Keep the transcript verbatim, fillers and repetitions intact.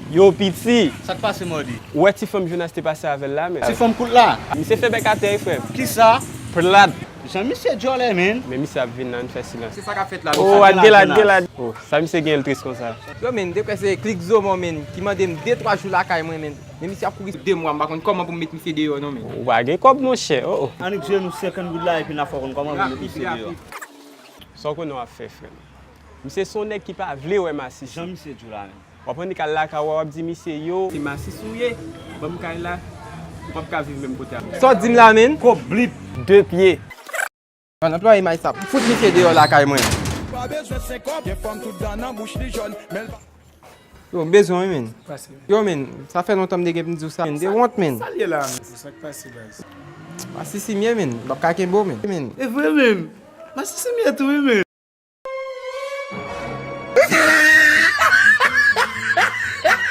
Yo, piti! Sa k pase, Mòdi? Ou wè ti fanm Jonas te pase avè l la, men? Ti fanm kout la? Misye fè bèk atè, frè m. Kisa? Plat! Jan misye djòlè, men. Men misye ap vin la, n fè silans. Se sa k ap fèt la? Oh, Sa gen adye la, lajan adye la. La. Oh, sa misye gen l tris konsa. Yo, men, de kwè se klik zo mò, men, ki mande m de twa jou lakay mwen, men. Men misye ap kouri. De mwa, m pa konn kòman pou m met misye deyò, non, men. Ou pa gen kòb, monchè. Oh, oh. Annik jwe nou senkant goud la epi n ap fè w konn kòman pou nou met misye deyò. Sa w konnen w ap fè, frè m. Misye se yon nèg ki pa vle wè masisi. Jan misye di w la menm. W ap annik al lakay w, w ap di misye yo. Se masisi w ye, ban m kay la. Ou p ap ka viv menm kote avè m. Sa w di m la, men? Kòb blip. De pye. Ann anplwaye may sa. Fout misye deyò lakay mwen. Pa bezwen senkòb, gen fanm tout dan nan bouch li jòn, men l pa. Yo, m bezwen w, men. Pase. Yo, men, sa fè lontan m te gen pou m di w sa, men. De wont, men. Sa l ye la, men? Sa k pase, baz? Masisi m ye, men. M p ap ka kenbe w, men. Men. E vre, men. Masisi m ye tou, wi, men.